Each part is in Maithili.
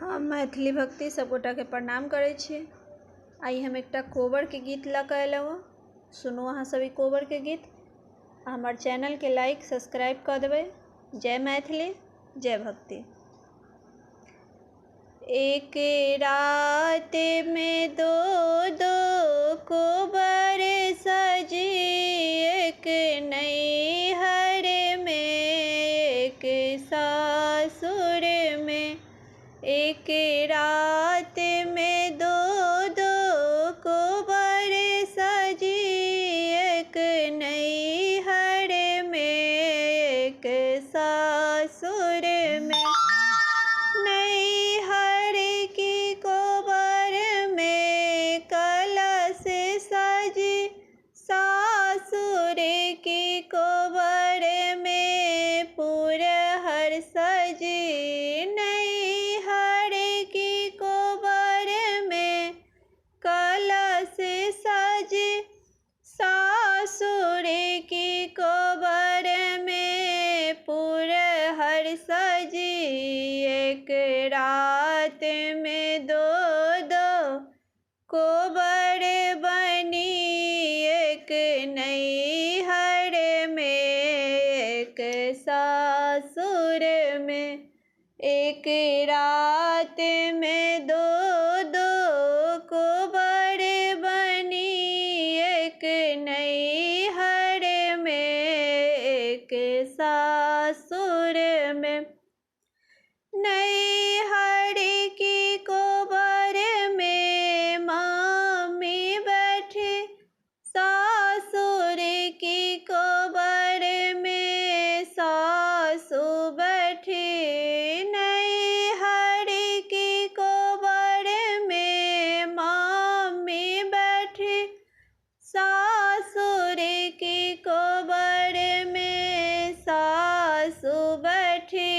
हम मैथिली भक्ति सबगोटाके प्रणाम करै छी। आइ हम एकटा कोबरके गीत लऽ कऽ अयलहुँ हँ। सुनू अहाँ सब ई कोबरके गीत। हमर चैनलके लाइक सब्सक्राइब कऽ देबै। जय मैथिली, जय भक्ति। एक रात में दो दो कोबर सजी, एक नैहर में एक सासुर में। एक रात में दो दो कोबर सजी, एक नैहर में एक सासुर में। नैहर की कोबर में कलश सजी, सासुर की कोबर में पुरहर सजी। नैहर की कोबर में कलश सजी, सासुर की कोबर में पुरहर सजी। एक रात में दो दो कोबर बनी, एक नैहर में एक सासुर में। एक रात में दो दो कोबर बनी, एक नैहर में एक सासुर में। नैहर की कोबर में मामी बैठी, सासुर की कोबर में सासू बैठी। नैहर की कोबर में मामी बैठी, सासुर की कोबर में सासू बैठी।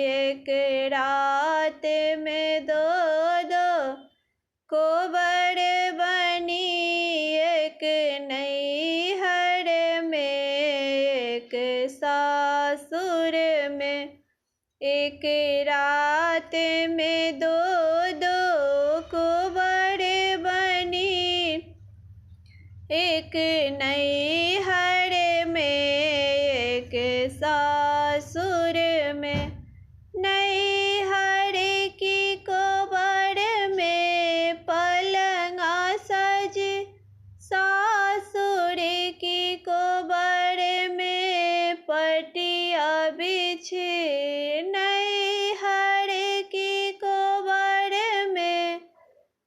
एक रात में दो दो कोबर बनी, एक नैहर में एक सासुर में। एक रात में दो दो कोबर बनी, एक नैहर में एक सासुर में। नैहर की कोबर में पलंगा सजी, सासुर की कोबर में पटिया बिछी। नैहर की कोबर में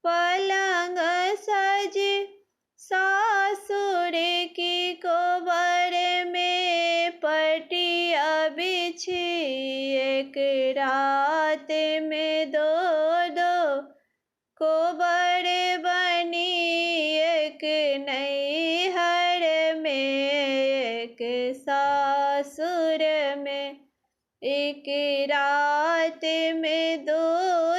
पलंग सजी, सासुर की कोबर में पटिया बिछी। एक रात में दो दो कोबर बनी, एक नैहर में एक सासुर में। एक रात में दो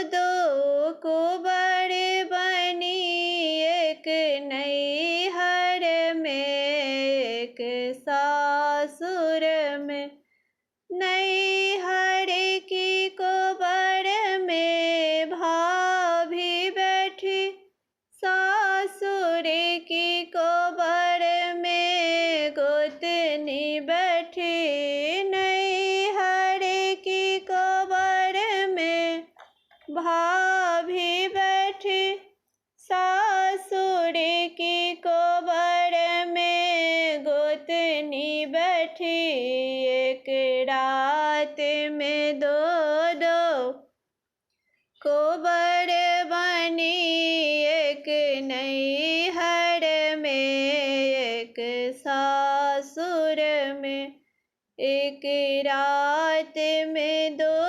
दो कोबर बनी, एक नैहर में एक सासुर में। नैहर की कोबर में भाभी बैठी, सासुर की कोबर में गोतनी बैठी। नैहर की कोबर में भाभी बैठी, सासुर की कोबर में गोतनी बैठी। एक रात में दो दो कोबर बनी, एक नैहर में एक सासुर में। एक रात में दो